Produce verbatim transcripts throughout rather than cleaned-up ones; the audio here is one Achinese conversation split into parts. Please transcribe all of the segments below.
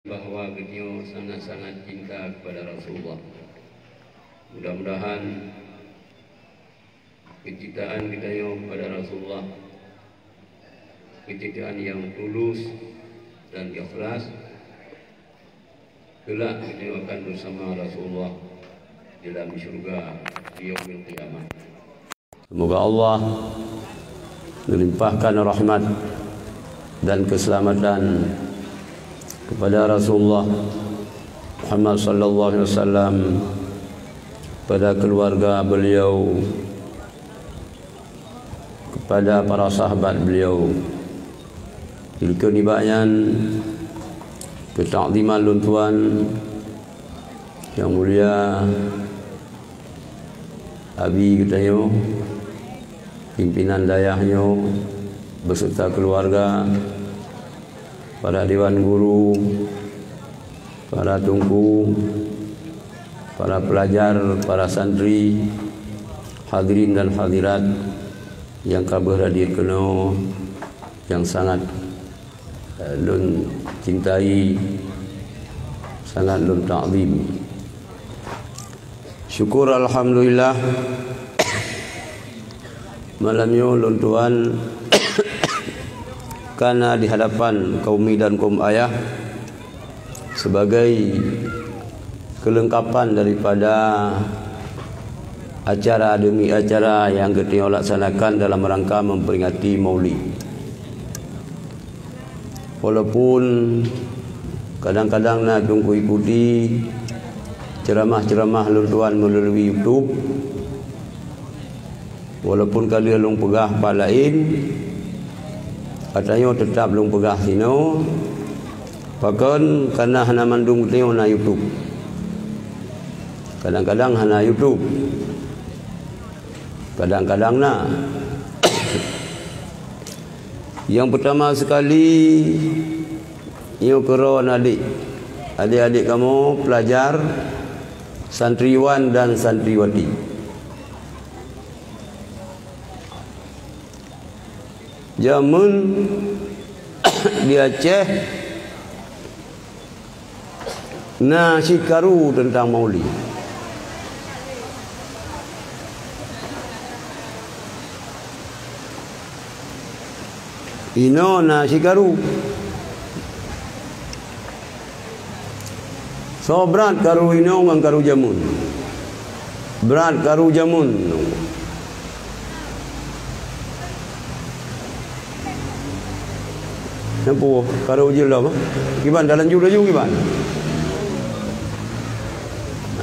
bahwa geutanyoe sangat-sangat cinta kepada Rasulullah. Mudah-mudahan kecintaan geutanyoe kepada Rasulullah, kecintaan yang tulus dan ikhlas, kelak geutanyoe akan bersama Rasulullah di dalam syurga di yaumil qiyamah. Semoga Allah melimpahkan rahmat dan keselamatan kepada Rasulullah Muhammad sallallahu alaihi wasallam, kepada keluarga beliau, kepada para sahabat beliau. Dikeue nibak nyan, keutakziman lôn tuan yang mulia, Abi geutanyoe, pimpinan dayah nyoe beserta keluarga, para dewan guru, para teungku, para pelajar, para santri, hadirin dan hadirat yang ka berhadir keunoe, yang sangat lôn cintai, sangat lôn takzim. Syukur alhamdulillah, malam nyoe lôn tuan kana di hadapan kaum mi dan kaum ayah sebagai kelengkapan daripada acara demi acara yang geutanyoe laksanakan dalam rangka memperingati Maulid. Walaupun kadang-kadang na teungku ikuti ceramah-ceramah lôn tuan melalui YouTube, walaupun ka lheueh lôn peugah pat laén, geutanyoe teutap lôn peugah sinoe, pakon kana hana mandum geutanyoe na YouTube. Kadang-kadang hana YouTube. Kadang-kadang na. Nyang peutama sekali, nyoe keudroe adék, adék-adék kamoe pelajar, santriwan dan santriwati. Jameun di Aceh na cit karu teuntang Maulid. Inoe na cit karu. Soe brat karu inoe ngon karu jameun? Brat karu jameun. Nyan peue, karu jeuet lom, eh? Kiban, dalam ju laju kiban.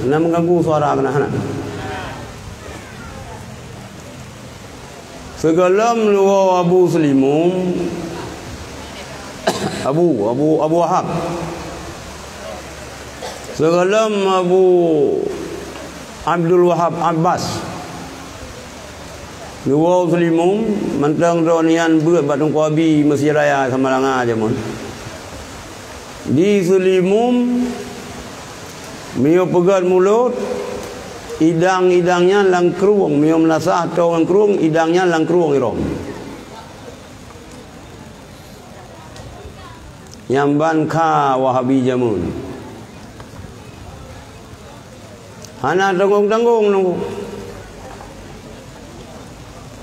Na meuganggu suara keunan hana. Sigohlom neuwoe Abu Seulimum, Abu, Abu, Abu Wahab. Sigohlom Abu Abdul Wahab Abbas neuwoe Seulimum, mantong droe nyan beuet bak Teungku Abi Mesjid Raya Samalanga jameun. Di Seulimum, meunyoe peugét mulod, idang-idang nyan lam krueng, meunyoe meunasah toe ngon krueng, idang nyan lam krueng irôm. Nyan ban kha Wahabi jameun. Hana tanggong-tanggong nunggu.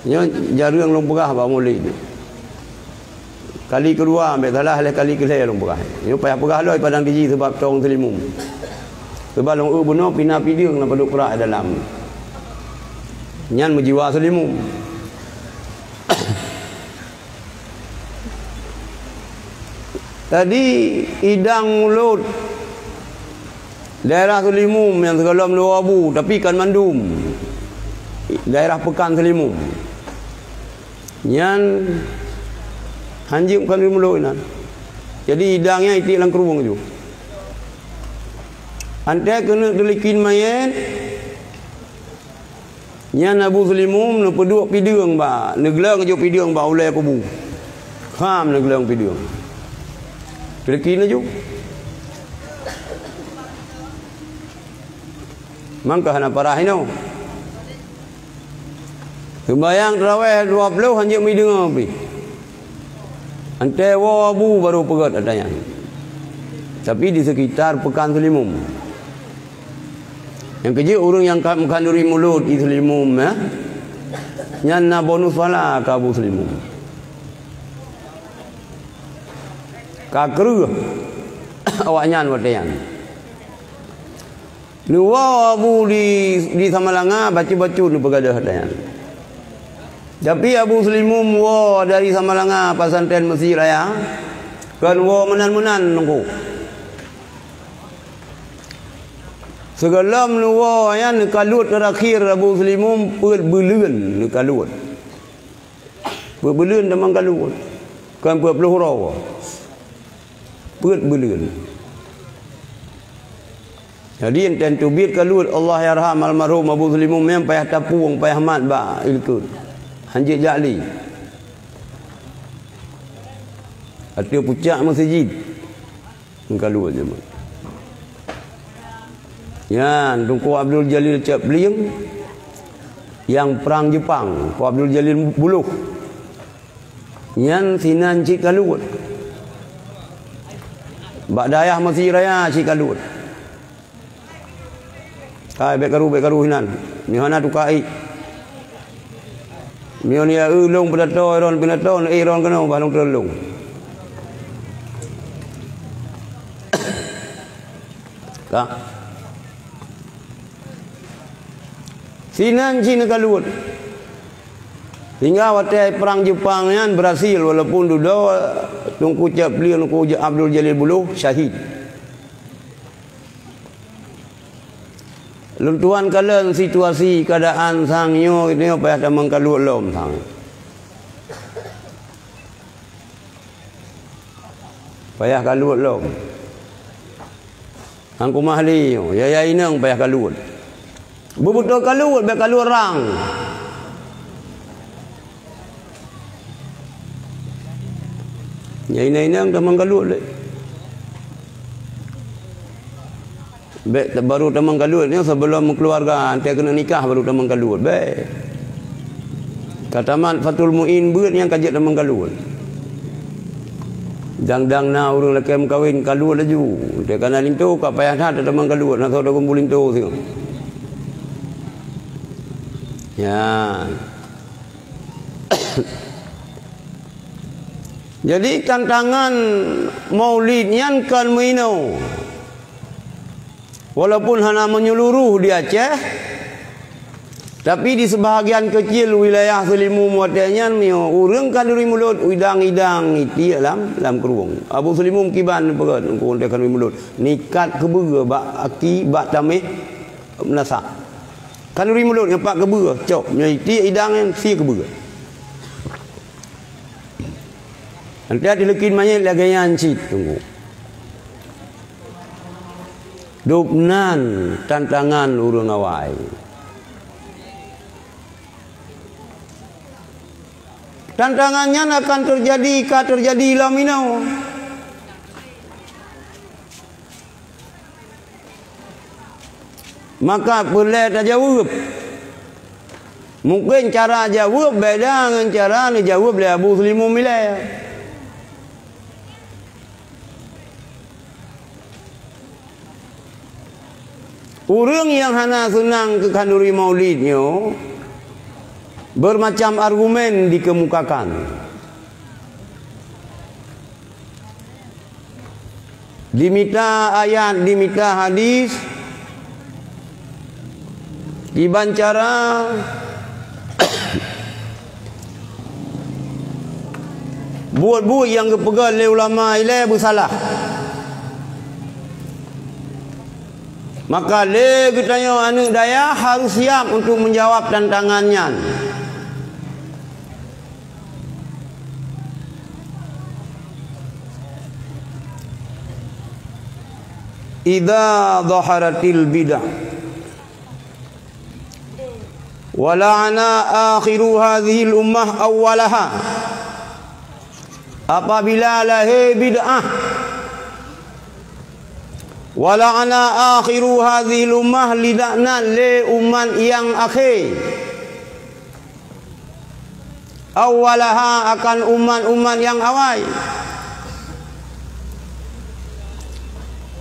Nyoe jareueng lôn peugah bak Maulid. Kali keudua, ambek salah lé kali keulhèe lôn peugah. Nyoe payah peugah lom padang tiji sabab tong Seulimum. Sabab lôn eu bunoe pina pideueng na padub krak dalam. Nyan meujiwa Seulimum. Jadi, idang mulod daerah Seulimum nyang sigohlom lôn woe Abu, tapi kon mandum daerah Peukan Seulimum. Nyan hanjeuet kon mulod inan. Jadi, idang nyan itiek lam krueng ju. Antée keuneuk teulikén manyét, nyan Abu Seulimum neupeuduek pideueng bak, neugleueng jok pideueng bak ulée kubu. Kham neugleueng pideueng. Teulikén laju. Mangka hana parah inoe. Seumbahyang teurawéh dua ploh hanjeuet meudeungoe pih. Antée woe Abu barô peugét ata nyan. Tapi di sekitar Pekan Seulimum. Nyang keujeuet ureuëng nyang ka meukhanduri mulod di Seulimum, ya, nyan na bonus pahala keu Abu Seulimum. Ka kreueh awaknyan watée nyan. Neuwoe Abu di, di Samalanga, bacut-bacut neupeugadôh watée nyan. Tapi Abu Seulimum woe dari Samalanga, Pesantren Meuseujid Raya, kon woe meunan-meunan Teungku. Sigohlom neuwoe nyan neukalot teurakhier Abu Seulimum peuet buleuen neukalot. Peuet buleuen tamong kalot. Kon peuet ploh uroe. Peuet buleuen. Jadi, enteuk teubiet kalot, Allahyarham almarhum Abu Seulimum nyan payah tapueng, payah mat bak ileukot. Hanjeuet jak lé. Ateueh pucak meuseujid. Meukalot jameun. Nyan, Teungku Abdul Jalil Cot Plieng nyang prang Jeupang, Teungku Abdul Jalil Buloh. Nyan sinan cit kalot. Bak dayah Meuseujid Raya cit kalot. Hai, bék karu, bék karu hinan. Nyoe hana tuka ék. Meunyoe ya eu lôn peudato, ron peudato, éh ron keunoe, bah lôn treun lôn. Ka. Sinan cit neukalot. Sehingga watée prang Jeupang nyan berhasil, walaupun dudoe Teungku Cot Plieng, Teungku Abdul Jalil Buloh syahid. Lôn tuan kalon situasi keuadaan sang nyoe, nyoe payah tamong kalot lom sang. Payah kalot lom. Nyang kumah lé nyoe, yaya inong payah kalot. Beubeutôi kalot, bék kalot rang. Nyang inong-inong tamong kalot lé. Bék ta-, baru tamong kalot nyoe sebelum meukeuluwarga, enteuk keuneuk nikah baru tamong kalot. Bék. Ka tamat Fathul Muin beuet nyang ka jeuet tamong kalot. Dang-dang na ureuëng lakée meukawen kalot laju. Enteuk ka na linto ka payah that tamong kalot, na soe takumpul linto sigoe. Nyan. Jadi tantangan maulid nyan kon meuinoe. Walaupun hana menyeluruh di Aceh, tapi di sebahagian kecil wilayah Seulimum watée nyan meunyoe ureuëng khanduri mulod idang-idang itiek lam, lam krueng. Abu Seulimum kiban peugah Teungku khanduri mulod, nikat keubeue bak aki bak taméh meunasah. Khanduri mulod nyoe pat keubeue, cok, nyoe itiek idang nyan sie keubeue. Nanti ada leukin manyét lagée nyan cit Teungku. Dub nan tantangan ureuëng awai. Tantangan nyan akan teujadi, ka teujadi lom inoe. Maka peureulée tajaweueb. Mungken cara jaweueb beda ngon cara neujaweueb lé Abu Seulimum ilée. Ureuëng nyang hana seunang keu khanduri maulid nyoe, beumacam argumen dikeumukakan. Dimita ayat, dimita hadis, kiban cara buet-buet nyang geupeugah lé ulama ilée beusalah. Maka lé geutanyoe aneuëk dayah harôh siab untuk meujawab tantangan nyan. Idza dhaharatil bid'ah wa la'ana akhiru hadzihil ummah awwalaha. Apabila lahé bid'ah, wa la'ana akhiru hadzihil ummah, dilaknat lé umat nyang akhé. Awwalaha, akan umat-umat nyang awai.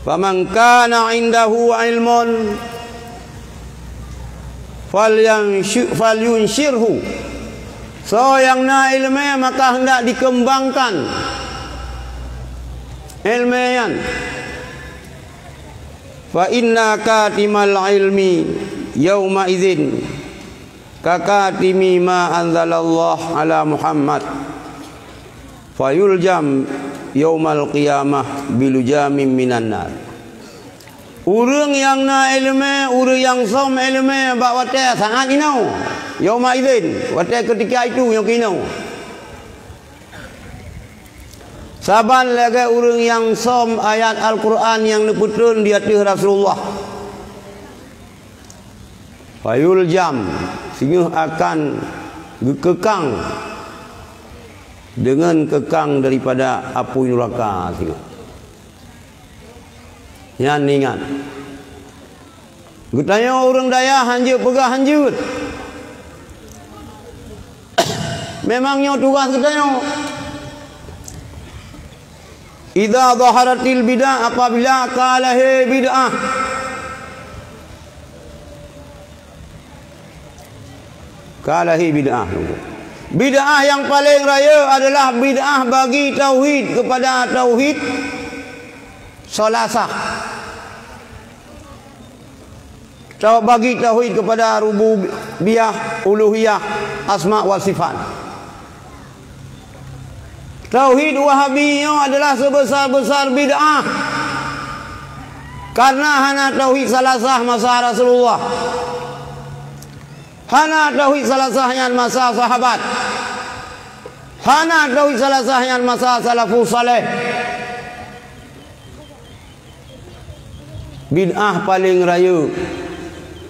Faman kana indahu ilmun falyansyu-, falyunsyirhu. Soe nyang na iéleumé maka hendak dikeumbangkan iéleumé nyan. Fa inna katimal ilmi yauma idzin kakatimi ma anzalallah ala Muhammad, fayuljam yaumal qiyamah bilujamin minan nar. Ureuëng nyang na iéleumé, ureuëng nyang som iéleumé bak watée saát inoe, yauma idzin, watée keutika itu nyang keunoe. Saban lagée ureuëng nyang som ayat Al-Qur'an nyang neupeutrön di ateueh Rasulullah. Fayuljam, singoh akan geukeukang deungon keukang daripada apui nuraka singoh. Nyan ingat. Geutanyoe ureuëng dayah hanjeuet peugah hanjeuet. Memang nyoe tugas geutanyoe. Idza zaharatil bid'ah, apabila ka lahé bid'ah. Ka lahé bid'ah. Bid'ah nyang paleng rayeuk adalah bid'ah bagi tauhid keupada tauhid salasah. Tau-, bagi tauhid keupada rububiyah, uluhiyah, asma wa sifat. Tauhid Wahabi nyoe adalah seubesar-besar bid'ah. Karena hana tauhid salasah masa Rasulullah. Hana tauhid salasah nyan masa sahabat. Hana tauhid salasah nyan masa salafus saleh. Bid'ah paleng rayeuk.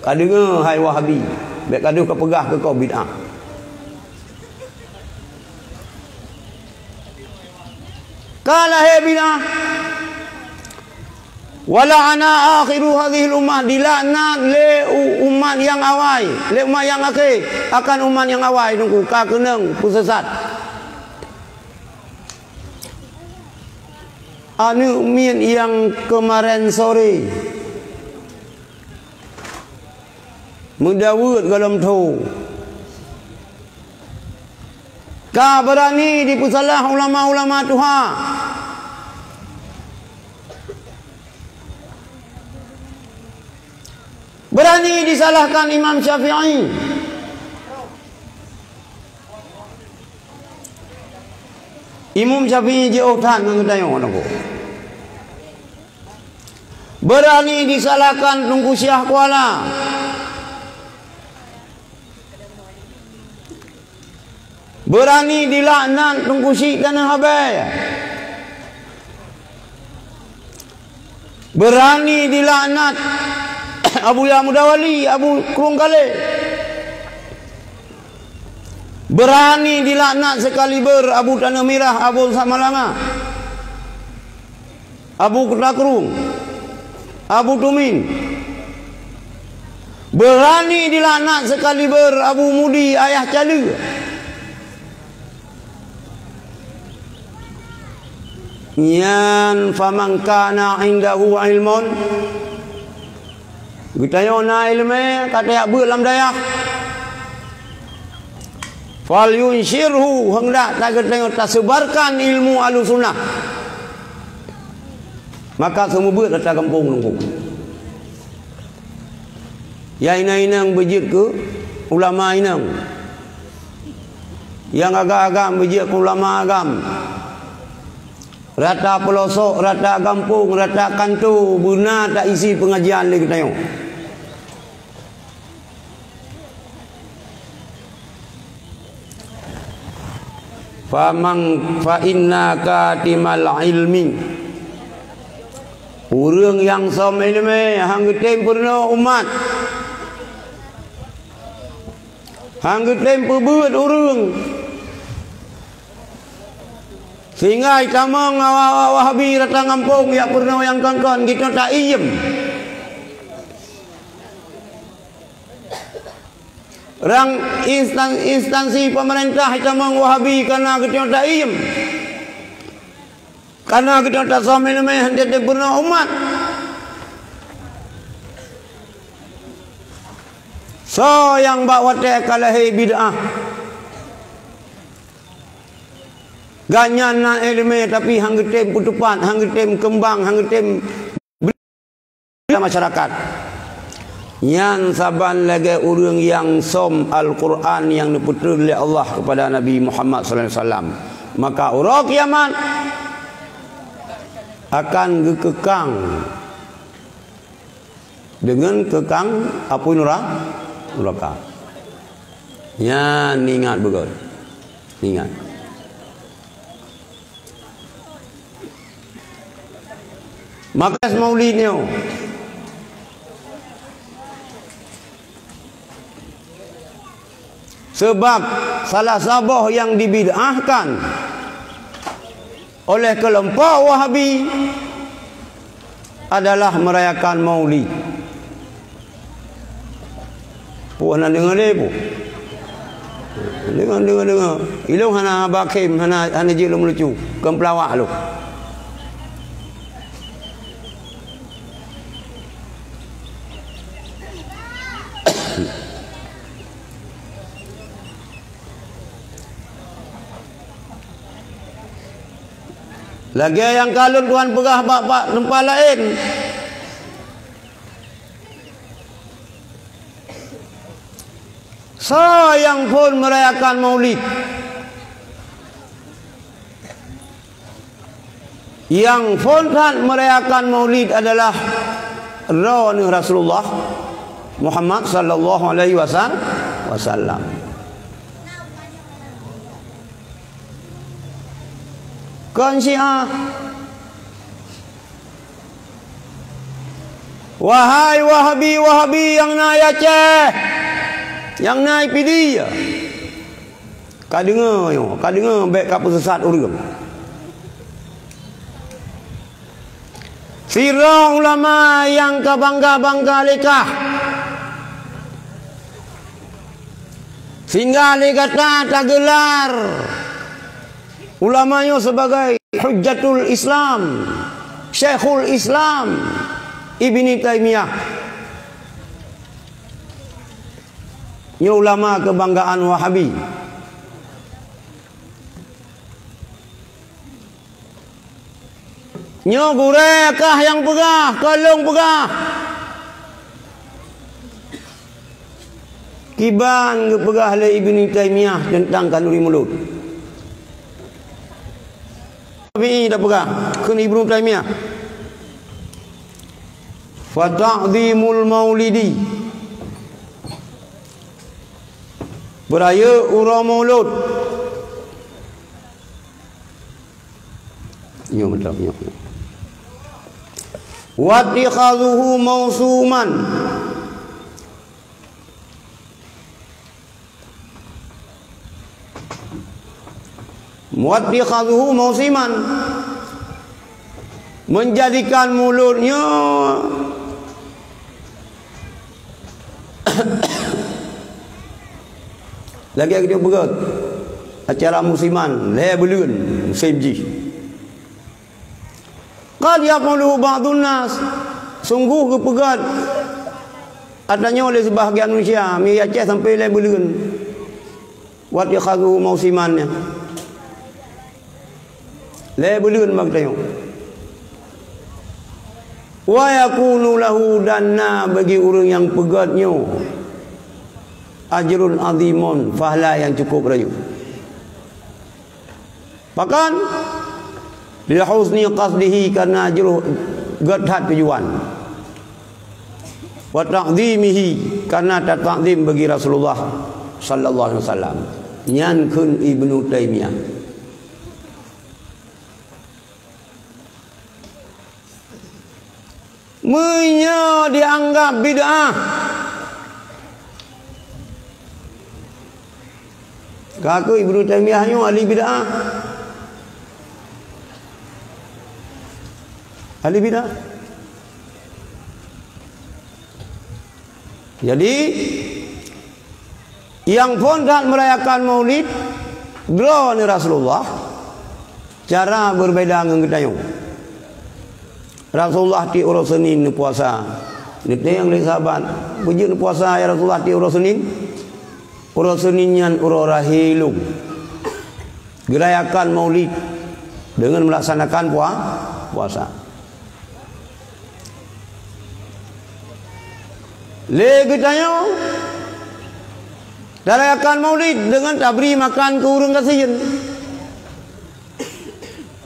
Ka deungoe hai Wahabi, bék ka deuh ka peugah keu kau bid'ah. Ka lahé bid'ah. Wa la'ana akhiru hadhil ummah, dilaknat lé u-, umat nyang awai, lé umat nyang akhé, akan umat nyang awai nungku ka keunong peusesat. Aneuëk miet nyang keumaren sore meudaweuet gohlom tho, ka beurani jipeusalah ulama-ulama tuha. Beurani jisalahkan Imam Syafi'i. Imam Syafi'i jiôh that ngon geutanyoe nyoe. Beurani jisalahkan Teungku Syiah Kuala. Beurani jilaknat Teungku Syik Tanoh Abée. Beurani jilaknat Abuya Mudawali, Abu Krueng Kalé. Beurani jilaknat seukali beuh Abu Tanoh Mirah, Abu Samalanga. Abu Kuta Krueng, Abu Tumin. Beurani jilaknat seukali beuh Abu Mudi, Ayah Caleue. Nyan faman kana indahu ilmun. Geutanyoe na iéleumé ka tajak beuet lam dayah. Falyunsyirhu, hendak ta-, geutanyoe taseubarkan ilmu Ahlussunnah. Maka seumeubeuet ata gampông lungkung. Nyang inong-inong beujeuet keu ulama inong. Nyang agam-agam beujeuet keu ulama agam. Rata peulosok, rata gampông, rata kantô beuna taisi peungajian lé geutanyoe. Faman, fa inna katimal ilmi. Ureuëng nyang som iéleumé han geutem peurunoe umat. Han geutem peubeuet ureuëng. Sehingga itamong awak-awak Wahabi rata gampông jak peurunoe nyang kon-kon geutanyoe taiem. Rang instan-, instansi peumeurintah itamong Wahabi kana geutanyoe taiem. Kana geutanyoe tasom iéleumé han teutem peurunoe umat. Soe nyang bak watée ka lahé bid'ah, gobnyan na iéleumé tapi han geutem peutupat, han geutem keumbang, han geutem bri masyarakat. Nyan saban lagée ureuëng nyang som Al-Qur'an nyang neupeutrön lé Allah keupada Nabi Muhammad sallallahu alaihi wasallam. Maka uroe kiamat akan geukeukang deungon keukang apui nura-, nuraka. Nyan ingat beugét. Ingat. Maka maulid nyoe. Sebab salah saboh nyang dibid'ahkan oleh keulompok Wahabi adalah merayakan Maulid. Puih na deungoe lé, puih. Deungoe, deungoe, deungoe. Ilong hana bakhem, hana, hana jeuet lom lucu. Kon peulawak lom. Lagée nyang ka lôn tuan peugah bak, bak teumpat laén. Soe nyang phon merayakan Maulid? Nyang phon that merayakan Maulid adalah droeneuh Rasulullah Muhammad sallallahu alaihi wasal-, wasallam. Kon Syiah. Wahai Wahabi-Wahabi nyang na i Aceh, nyang na i Pidie, ka deungoe nyoe, ka deungoe bék ka peusesat ureuëng. Sidroe ulama nyang ka bangga-bangga lé kah, sehingga lé gata tageular ulama nyoe sebagai Hujjatul Islam, Syekhul Islam, Ibni Taimiyah. Nyoe ulama keubanggaan Wahabi. Nyoe gurée kah nyang peugah, kon lôn peugah. Kiban geupeugah lé Ibnu Taimiyah teuntang khanuri mulod. Syafi'i tapeugah, kheun Ibnu Taimiyah, "Fata'zimul maulidi." Beurayeuk uroe Maulud. Nyoe mantap, nyoe. "Wattikhadhuhu mausuman." "Wattikhadhuhu mausiman." Menjadikan Maulud nyoe lagée geupeugah acara musiman, lhée buleuen musém jih. Qad yaf'aluhu ba'dun nas, sungguh geupeugah ata nyoe lé sibahagian manusia, mi Aceh sampoe lhée buleuen. Wattikhadhuhu mausiman nyan. Lhée buleuen bak tanyoe. "Wa yakunu lahu," dan na bagi ureuëng nyang peugét nyoe, "ajrun azimun," pahala nyang cukup rayeuk. Pakon? "Li husni qasdihi," karena jroh gét that tujuan. "Wa ta'zimihi," karena tatakzim bagi Rasulullah sallallahu alaihi wasallam. Nyan kheun Ibnu Taimiyah. Meunyoe dianggap bid'ah, ka keuh Ibnu Taimiyah nyoe ahli bid'ah. Ahli bid'ah. Jadi, nyang phon that merayakan Maulid droeneuh Rasulullah, cara berbeda ngon geutanyoe. Rasulullah tieb uroe Senin neupuasa, Neutanyong lé sahabat, "Peue jeuet neupuasa, ya Rasulullah, tiep uroe Senin?" Uroe Senin nyan uroe rahi lôn. Geurayakan Maulid deungon meulaksanakan pua-, puasa. Lé geutanyoe, tarayakan Maulid deungon tabri makan keu ureuëng gasien.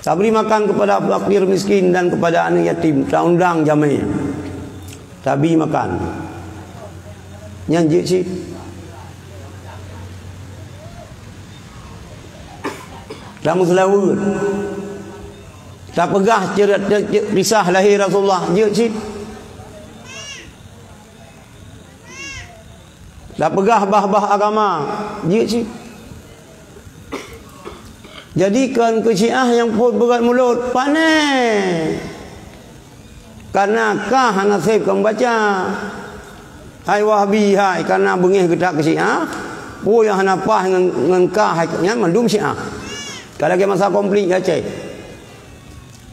Tabri makan kepada fakir miskin dan kepada aneuk yatim, taundang jamé. Tabi makan. Nyan jeuet cit. Tameuseulaweuet. Tapeugah ceurita, ce-, kisah lahé Rasulullah, jeuet cit. Tapeugah bah-bah agama, jeuet cit. Jadi kon keu Syiah nyang phon beugét mulod, pane. Kareuna kah hana sép kon baca. Hai Wahabi hai, kareuna beungéh geutak keu Syiah, peue nyang hana paih ngon, ngon kah hai, nyan mandum Syiah. Ka lagée masa konflik di Aceh.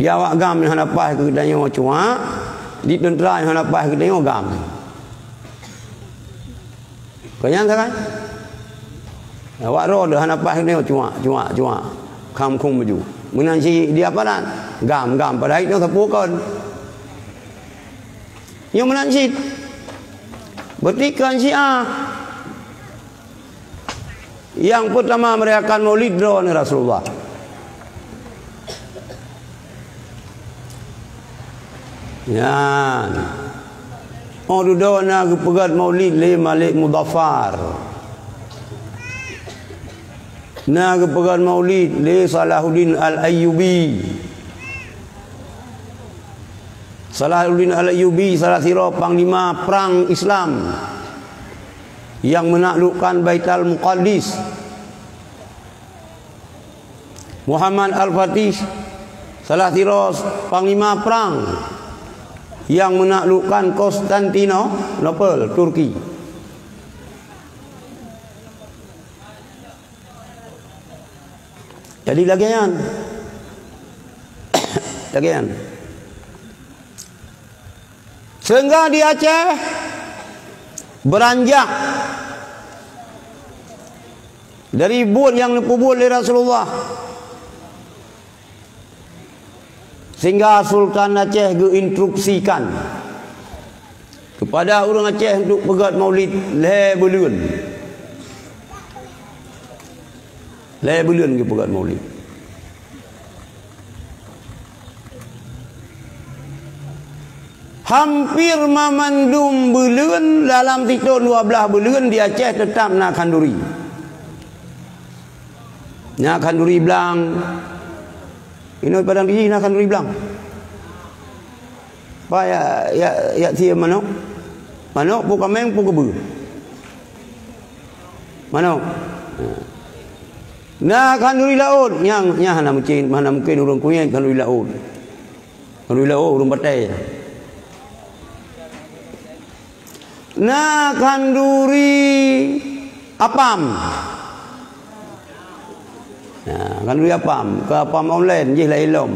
Di awak GAM nyang hana paih keu geutanyoe cuak, di teuntra nyang hana paih keu geutanyoe GAM. Kon nyan sagai? Awak droe deuh hana paih keu geutanyoe cuak, cuak, cuak. Kham khum baju. Meunan cit di aparat, GAM, GAM. Padahai nyoe sapeue kon. Nyoe meunan cit. Berarti kon Syiah. Nyang peutama merayakan Maulid droeneuh Rasulullah. Nyan. Oh dudoe na geupeugét Maulid lé Malik Mudhaffar. Na geupeugét Maulid lé Salahuddin Al-Ayyubi. Salahuddin Al-Ayyubi salah sidroe panglima prang Islam nyang meunaklukkan Baitul Muqaddis. Muhammad Al-Fatih salah sidroe panglima prang nyang meunaklukkan Konstantinopel, Turki. Jadi lagée nyan. Lagée nyan. Sehingga di Aceh beranjak dari buet nyang neupeubuet lé Rasulullah. Sehingga Sultan Aceh geuinstruksikan kepada ureuëng Aceh untuk peugét Maulid lhée buleuen. Lhée buleuen geupeugét Maulid. Hampir mamandum buleuen, dalam sithon dua blaih buleuen di Aceh teutap na khanduri. Na khanduri blang. Inoe padang di na khanduri blang. Apa ya, ya, ya sie manok? Manok, peue kaméng, peue keubeue? Manok. Na khanduri laôt, nyang, nyang hana mungken, hana mungken ureuëng kunyét khanduri laôt. Khanduri laôt ureuëng batée. Na khanduri apam. Na khanduri apam, keu apam online jih laén lom.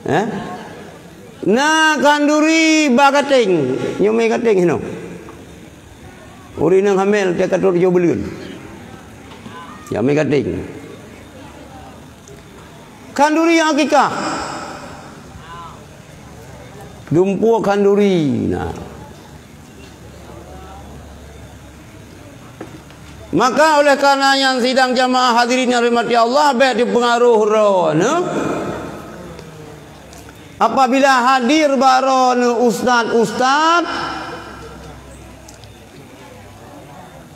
Eh? Na khanduri ba gaténg, nyoe mé gaténg hinoe. Ureuëng nyang hamil teuka tujoh buleuen. Ya mé gaténg. Khanduri nyang akikah. Dumpeue khanduri na. Maka oleh karena nyan sidang jamaah hadirin yang dirahmati Allah, bék dipeungaroh droeneuh. Apabila hadir bak droeneuh ustaz-ustaz,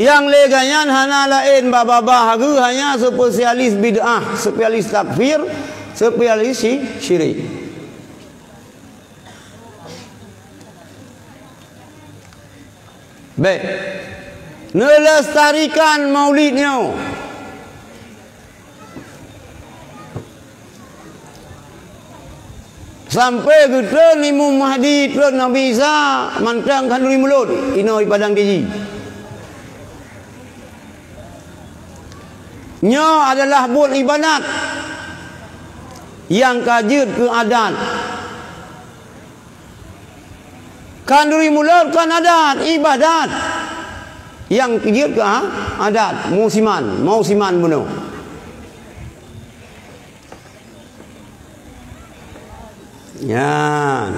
nyang lé geuh nyan hana laén babah-babah geuh, hanya spesialis bid'ah, spesialis takfir, spesialis syi-, syirik. Bék. Neulestarikan Maulid nyoe. Sampoe geutreun Imam Mahdi, treun Nabi Isa, mantong khanduri mulod, inoe di Padang Keji. Nyoe adalah buet ibadat. Nyang ka jeuet keu adat. Khanduri mulod kon adat, ibadat. Nyang jeuet keu a-, adat, musiman, musiman bunoe. Nyan.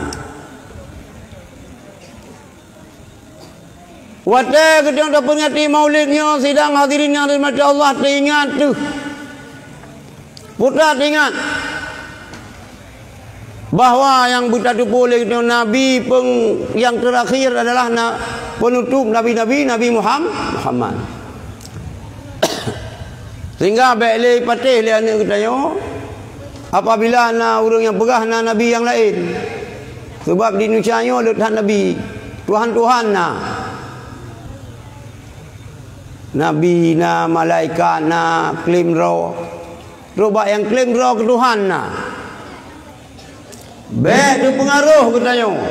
Watée geutanyoe taperingati Maulid nyoe, sidang hadirin nyang dirahmati Allah, teuingat teuh. Putra teuingat bahwa nyang beutateupeue lé geutanyoe Nabi peng-, nyang teurakhir adalah na-, peunutôp nabi-nabi, Nabi Muham-, Muhammad. Sehingga bék lé patéh lé aneuëk geutanyoe apabila na ureuëng nyang peugah na nabi nyang laén. Sabab di Indonesia nyoe le that nabi, tuhan-tuhan na. Nabi na, malaikat na, klaim droe. Trok bak nyang klaim droe keu Tuhan na. Bék teupeungaroh geutanyoe.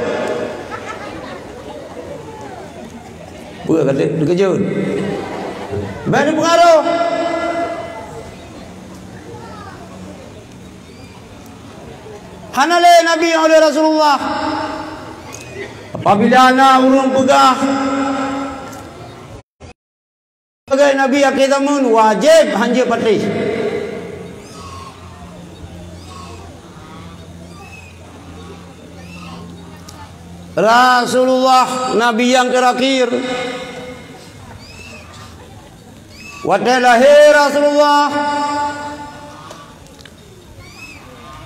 Peue ka teukeujot? Bék teupeungaroh. Hana lé nabi nyang lé Rasulullah. Apabila na ureuëng peugah, sebagai nabi akhé zaman, wajéb hanjeuet patéh. Rasulullah, nabi nyang teurakhir. Watée lahé Rasulullah,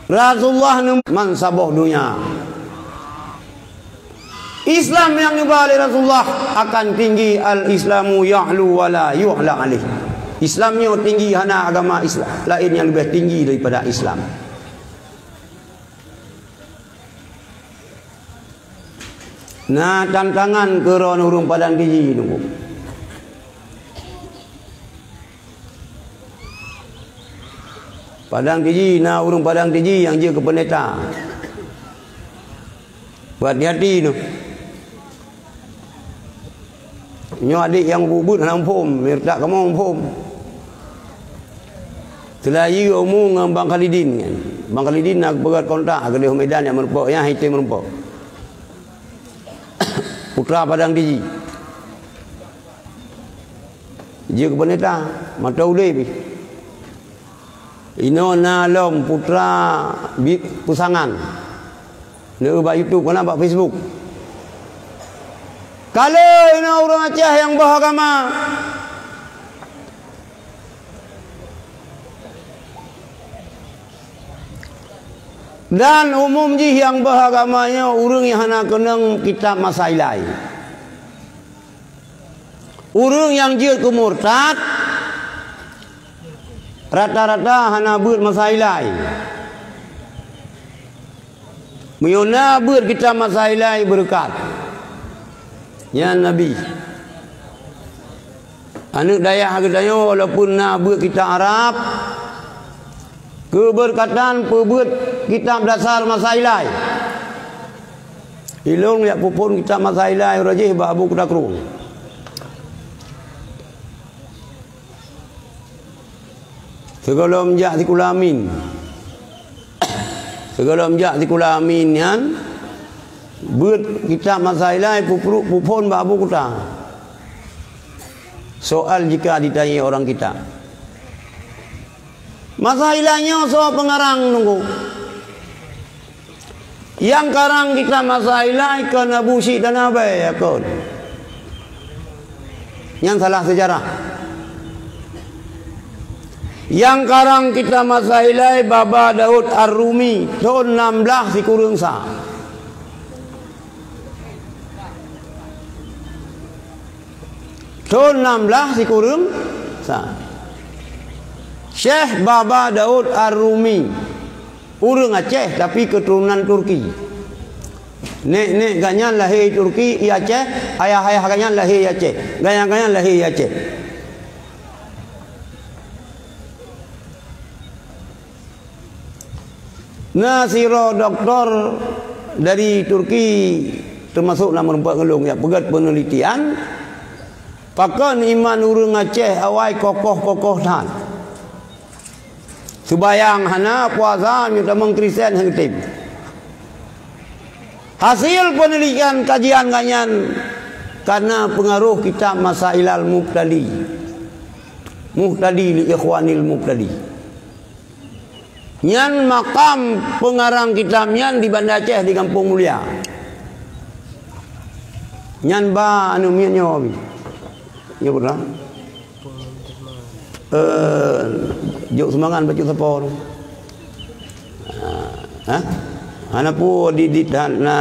Rasulullah neu-, man saboh donya. Islam nyang neuba lé Rasulullah akan tinggi, "Al-Islamu ya'lu wa la yu'la alaih." Islam nyoe tinggi, hana agama Islam laén nyang leubeh tinggi daripada Islam. Na tantangan keu droe ureuëng Padang Tiji nunggu. Padang Tiji, na ureuëng Padang Tiji nyang jeuet keu peundeta. Beuhati-hati nyoe. Nyoe adék nyang ubit-ubit hana muphom, meureutak kamoe muphom. Teulayeue umu ngon Bang Khalidin nyan. Bang Khalidin na geupeugét kontak, keudeh u Medan nyang meurumpok, nyang item meurumpok. Putra Padang Tiji. Jeuet keu peundeta, mata ulée pih. Inoe na lom putra bi-, peusangan. Neu bak YouTube, kana bak Facebook. Ka le inoe ureuëng Aceh nyang boh agama. Dan umum jih nyang boh agama nyoe ureuëng nyang hana keunong kitab masa ilai. Ureuëng nyang jeuet keu murtad, rata-rata hana beuet masa ilai. Meunyoe na beuet kitab masa ilai beureukat, nyan nabi. Aneuëk dayah geutanyoe walaupun na beuet kitab Arab, keubeureukatan peubeuet kitab dasar masa ilai. Ilôn jak peuphon kitab masa ilai uroe jih bak Abu Kuta Krueng. Sigohlom jak sikula amin. Sigohlom jak sikula amin nyan, beuet kitab masa ilai peuphon bak Abu Kuta. Soal jika ditanyai orang kita. Masa ilai nyoe soe peungarang nunggu? Nyang karang kitab masa ilai kon Abu Syik Tanabée, ya kon. Nyan salah seujarah. Nyang karang kitab masa ilai Baba Daud Ar-Rumi, thon nam blaih sikureueng sa. Thon nam blaih sikureueng sa. Syekh Baba Daud Ar-Rumi, ureuëng Aceh tapi keuturonan Turki. Nek-nek gobnyan lahé Turki, i Aceh, ayah-ayah gobnyan lahé i Aceh, gobnyan-gobnyan lahé i Aceh. Na sidroe doktor dari Turki, teumasok na meurumpok ngon lôn, jak peugét peunelitian, pakon iman ureuëng Aceh awai kokoh-kokoh that. Seubayang hana, puasa, nyoe tamong Kristen hana tem. Hasil peunelitian kajian gobnyan karena peungaroh kitab Masailal Mubtadi. Muhtadi li Ikhwanil Mubtadi. Nyan makam peungarang kitab nyan di Banda Aceh, di Gampông Mulia. Nyan ba anu miet nyoe. Nyoe pura. Eh, jok sumbangan bacut sapo tu. Ha? Hana pu di, di, dan, na,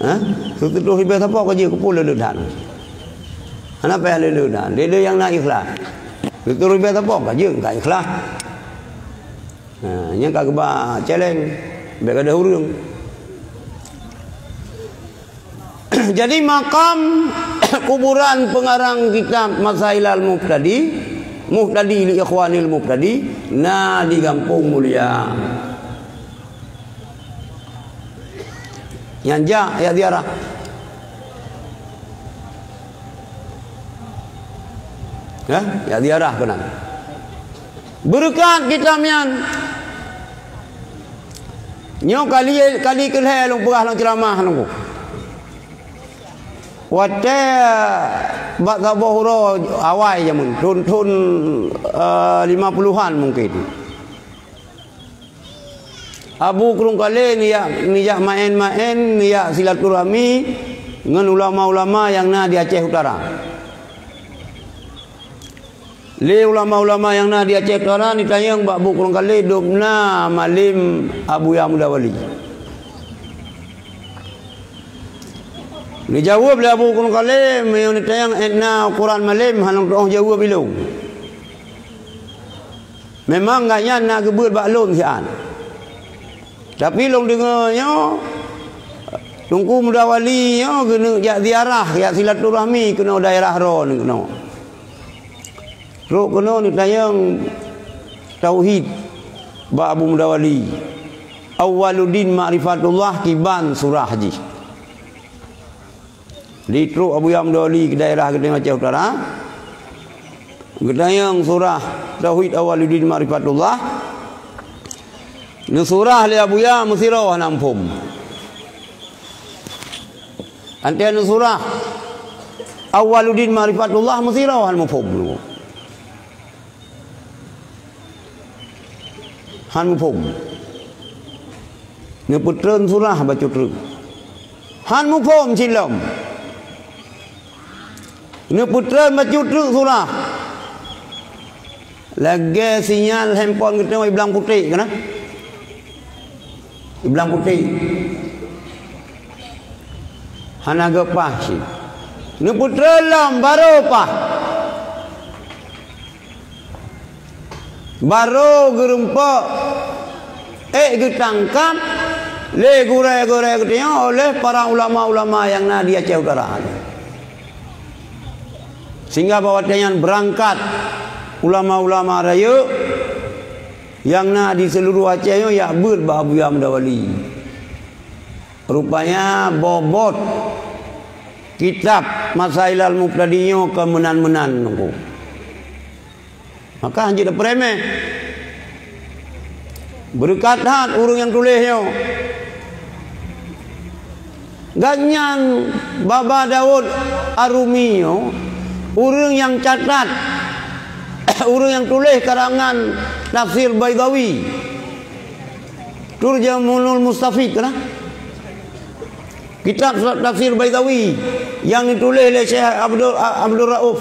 ha? Seututoh ribèe sapo ka jeuet, keupeue le-le that. Hana payah le-le that. Le-le nyang na ikhlas. Seututoh ribèe sapo ka jeuet, ka ikhlas. Ha, nyan ka geuba challenge. Bèk gadôh ureueng. Jadi makam kuburan peungarang kitab Masailal Mubtadi, Muhtadi li Ikhwanil Mubtadi, na di Gampông Mulia. Nyan jak, jak ziarah. Ya, jak ziarah keunan. Beureukat kitab nyan. Nyoe kali, kali keulhèe lôn peugah lam ceuramah nyoe. Watèe bak saboh uroe awai jameun, thôn-thôn, eh, lima puluhan mungken. Abu Krueng Kalé neujak, neujak maén-maén, neujak silaturahmi ngon ulama-ulama nyang na di Aceh Utara. Lé ulama-ulama nyang na di Aceh Utara neutanyong bak Abu Krueng Kalé, "Dum na malem Abuya Muda Wali?" Neujaweueb lé Abu Krueng Kalé, meunyoe neutanyong, "Ét na ukoran malem?" Hana teuôh jaweueb ilôn. Memang gobnyan na geubeuet bak lôn siat. Tapi lôn deungoe nyoe, Teungku Muda Wali nyoe geuneuk jak ziarah, jak silaturahmi keunoe daerah droeneuh keunoe. Trok keunoe neutanyong tauhid bak Abu Muda Wali. Awwaluddin Ma'rifatullah kiban surah jih. Di trok Abuya Muda Wali keu daerah geutanyoe Aceh Utara, geutanyong surah Tauhid Awwaluddin Ma'rifatullah. Neusurah lé Abuya meusidroe hana muphom. Anté neusurah Awwaluddin Ma'rifatullah meusidroe hana muphom. Han muphom. Neupeutreun surah bacut treuk. Han muphom cit lom. Neupeutreun bacut treuk surah. Lagèe sinyal handphone geutanyoe iblang putéh kana. Iblang putéh. Hana geupaih cit. Neupeutreun lom barô paih. Barô geurumpok, ék geutangkab lé gurèe-gurèe geutanyoe oleh para ulama-ulama nyang na di Aceh Utara. Sehingga bak watèe nyan beurangkat ulama-ulama rayeuk nyang na di seuluruh Aceh nyoe jak beuet bak Abuya Muda Wali. Rupanya bobot kitab Masailal Mubtadi nyoe ka meunan-meunan nungku. Maka hanjeuet tapeuremeh. Beureukat that ureueng nyang tuléh nyoe. Gobnyan Baba Daud Ar-Rumi nyoe ureueng nyang catat, ureueng nyang tuléh karangan Tafsir Baidawi. Turjamanul Mustafid kana? Kitab tafsir Baidawi nyang dituléh lé Syekh Abdul, Abdul Rauf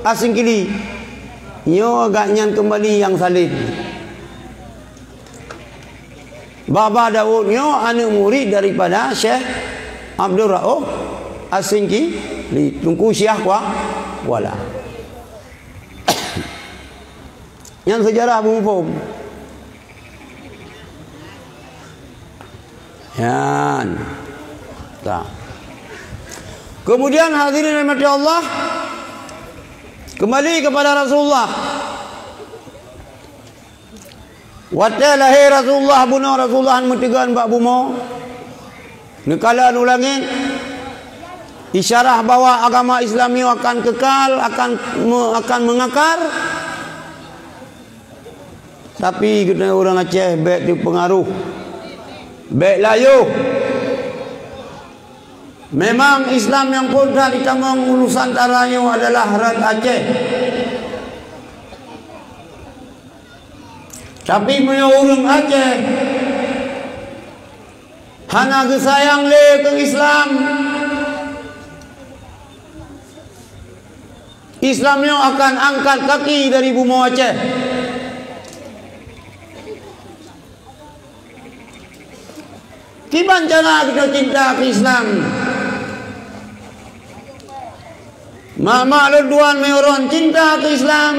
As-Singkili. Nyoe gobnyan keumbali nyang salin. Baba Daud nyoe aneuk murit daripada Syekh Abdul Rauf As-Singkili, Teungku Syiah Kua-, Kuala. Nyan seujarah beuphom. Nyan. Tah. Kemudian hadirin rahmati Allah, kembali kepada Rasulullah. Watèe lahé Rasulullah, bunoe Rasulullah han meuteugon bak bumoe. Neukalon u langét, isyarah bahwa agama Islam nyoe akan kekal, akan me-, akan meungakar. Tapi geutanyoe ureuëng Aceh bék teupeungaruh, bék layoh. Memang Islam nyang phon that jitamong u Nusantara nyoe adalah rot Aceh. Tapi meunyoe ureuëng Aceh hana geusayang lé keu Islam, Islam nyoe akan angkat kaki dari bumoe Aceh. Kiban cara geutanyoe cinta keu Islam? Mak-mak lôn tuan, meunyoe droen cinta keu Islam,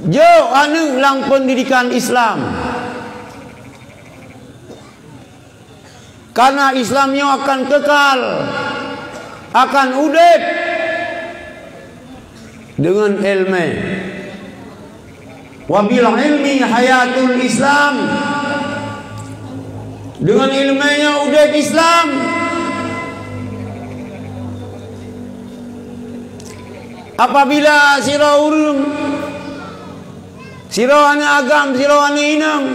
jok aneuëk lam peundidikan Islam. Karena Islam nyoe akan kekal, akan udeb deungon iéleumé. Wa bil ilmi hayatul Islam. Deungon iéleumé nyoe udeb Islam. Apabila sidroe ureuëng, sidroe aneuëk agam, sidroe aneuëk inong,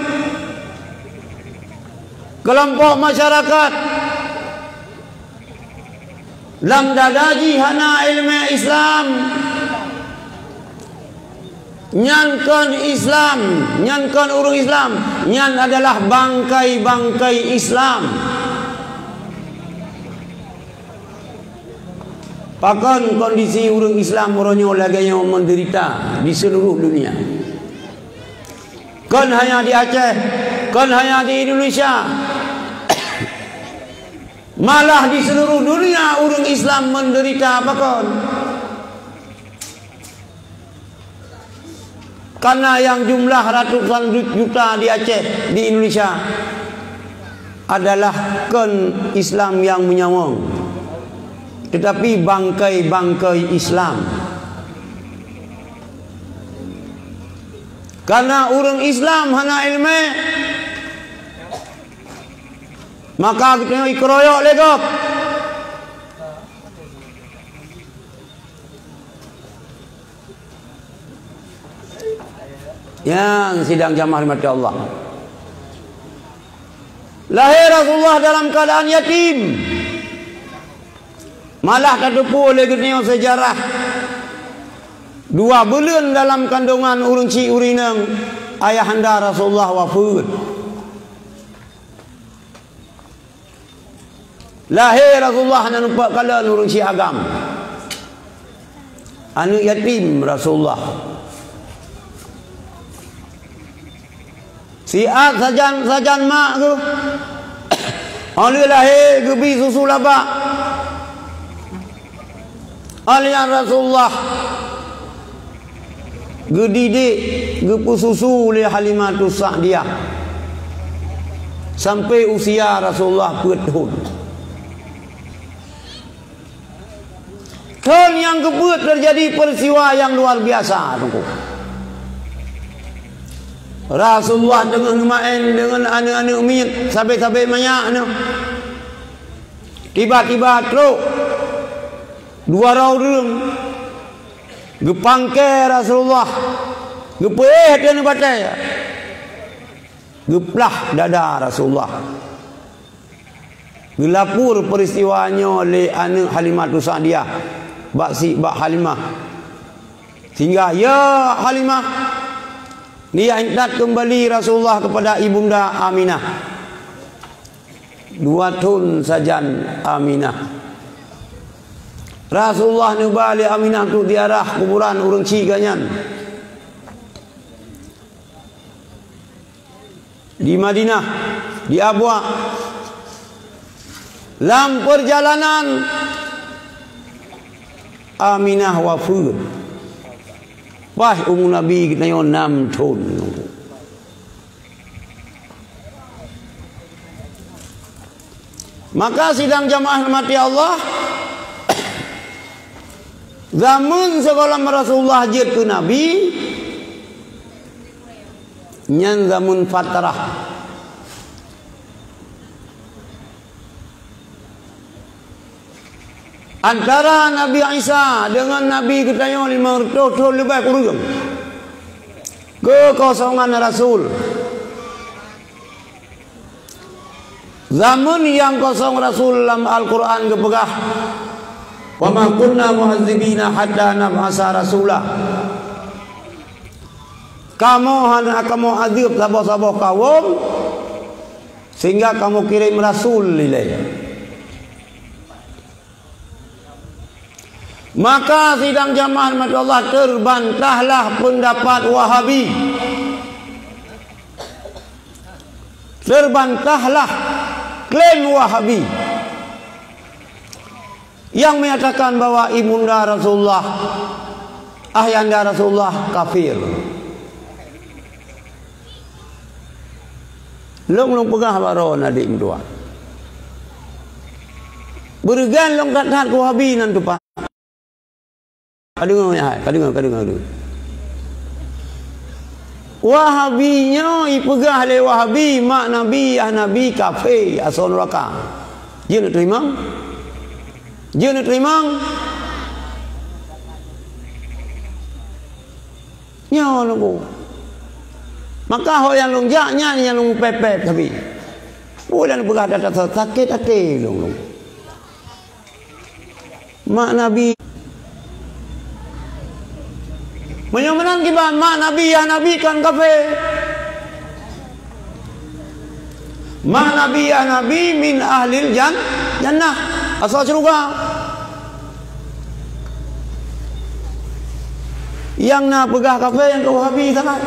keulompok masyarakat lam dada jih hana iéleumé Islam, nyan kon Islam, nyan kon ureuëng Islam, nyan adalah bangkai-bangkai Islam. Pakon kondisi ureuëng Islam uroe nyoe lagée nyoe menderita di seluruh dunia? Kon hanya di Aceh, kon hanya di Indonesia. Malah di seluruh dunia ureuëng Islam menderita, pakon? Karena nyang jumlah ratusan juta di Aceh, di Indonesia, adalah kon Islam nyang meunyawöng, tetapi bangkai-bangkai Islam. Karena ureuëng Islam hana iéleumé, maka geutanyoe jikeroyok lé gob. Nyang sidang jamaah rahmati Allah. Lahé Rasulullah dalam keuadaan yatim. Malah tateupeue lé geutanyoe seujarah, dua buleuen dalam kandongan ureuëng chik ureuëng inong, ayahanda Rasulullah wafeuet. Lahé Rasulullah hana numpak kalon ureuëng chik agam. Aneuëk yatim Rasulullah. Siat sajan-sajan mak geuh. Óh lheueh lahé geubi susu labak. Óh lheueh nyan Rasulullah geudidik, geupeususu lé Halimatus Sa'diyah sampai usia Rasulullah peuet thon. Thon nyang keupeuet teujadi peristiwa nyang luar biasa, Teungku. Rasulullah teungoh neumaén deungon aneuëk-aneuëk miet, sabe-sabe manyak nyoe. Tiba-tiba trok dua droe ureuëng geupangke Rasulullah, geupeuéh ateueh batée, geuplah dada Rasulullah. Geulapor peuristiwa nyoe lé aneuëk Halimatus Sa'diyah bak si bak Halimah. Sehingga, "Ya Halimah, dia intat kembali Rasulullah kepada Ibunda Aminah." Dua thon sajan Aminah. Rasulullah neuba lé Aminah untuk ziarah kuburan ureuëng chik geuh nyan. Di Madinah, di Abwa. Lam peurjalanan, Aminah wafeuet. Paih umu Nabi geutanyoe nam thon. Maka sidang jamaah rahmati Allah, zaman sigohlom Rasulullah jeuet keu Nabi, nyan zaman fatrah. Antara Nabi Isa deungon Nabi geutanyoe limong reutôh thon leubeh kureueng. Keukosongan Rasul. Zaman nyang kosong Rasul lam Al-Qur'an geupeugah, "Wa ma kunna mu'adzibina hatta nab'asa rasula." Kamoe hana kamoe azeueb saboh-saboh kawöm sehingga kamoe kirém rasul ilée. Maka sidang jamaah rahmat Allah, terbantahlah pendapat Wahabi. Terbantahlah klaim Wahabi yang menyatakan bahwa Ibunda Rasulullah, Ayahanda Rasulullah kafir. Lôn, lôn peugah bak droe aneuk meutuah. Beureugan lôn that-that keu Wahabi nan teupah. Ka deungoe, ya hai, ka deungoe, ka deungoe, ka deungoe. Wahabi nyoe ipeugah lé Wahabi, mak Nabi, ayah Nabi kafé, asoe nuraka. Jeuet neuteurimong? Jeuet neuteurimong? Nyoe lôn peugah. Maka ho nyang lôn jak nyan nyang lôn pép-pép sabe. Peue lôn peugah that-that sakét até lôn, lôn. Mak Nabi. Meunyoe meunan kiban mak Nabi, ayah Nabi kan kafé. Mak Nabi, ayah Nabi min ahlil jan-, jannah, asoe syeuruga. Nyang na peugah kafé nyang keu Wahabi sagai.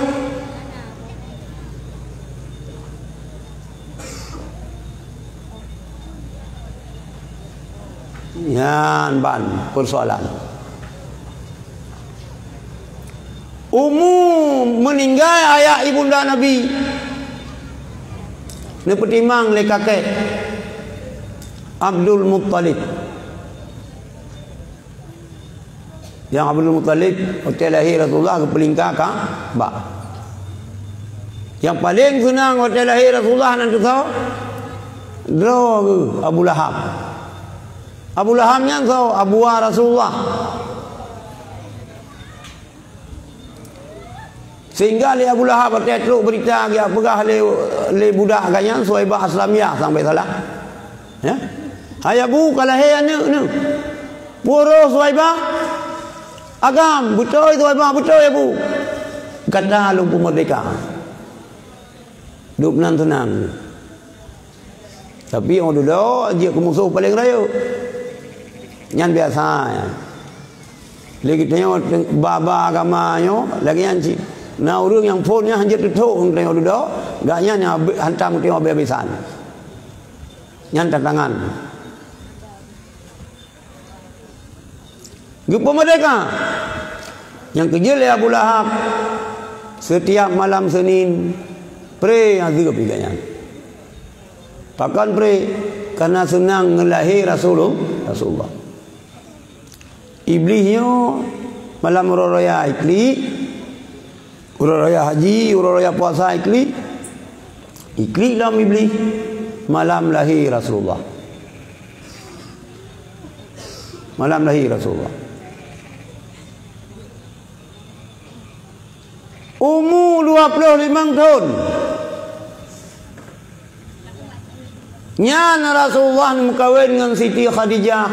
Nyan ban peusoalan. Umu meuninggai ayah ibunda Nabi neupeutimang lé kakek Abdul Muttalib. Nyang Abdul Muttalib, watée lahé Rasulullah geupeulingka Ka'bah. Nyang paleng seunang watée lahé Rasulullah nan teusoe, droe geuh Abu Lahab. Abu Lahab nyan soe? Abu wa Rasulullah. Sehingga lé Abu Lahab watée trok beurita geujak peugah lé, lé budak geuh nyan, Suwaibah Aslamiyah, sang bék salah. Ya? "Hai Abu, ka lahé aneuk neuh." "Peue roh Suwaibah?" "Agam, beutôi Suwaibah, beutôi Abu." "Gata lôn peumeurdeka." Dum nan seunang. Tapi óh dudoe jeuet keu musoh paleng rayeuk. Nyan biasa nyan. Lé geutanyoe teng-, ba-ba agama nyoe lagée nyan cit. Na ureuëng nyang phon nyan hanjeuet teuthok ngon geutanyoe dudoe, gobnyan nyang abé-, hantam geutanyoe abéh-abésan. Nyan tantangan. Geupeumeurdeka. Nyang keujeuet lé Abu Lahab, setiap malam Senin, pré azeueb lé gobnyan. Pakon pré? Kareuna seunang ngon lahé Rasulul-, Rasulullah. Iblih nyoe malam uroe raya iklik, uroe raya haji, uroe raya puasa iklik. Iklik lom Iblih malam lahé Rasulullah. Malam lahé Rasulullah. Umu dua ploh limong thon. Nyan Rasulullah meukawen ngon Siti Khadijah.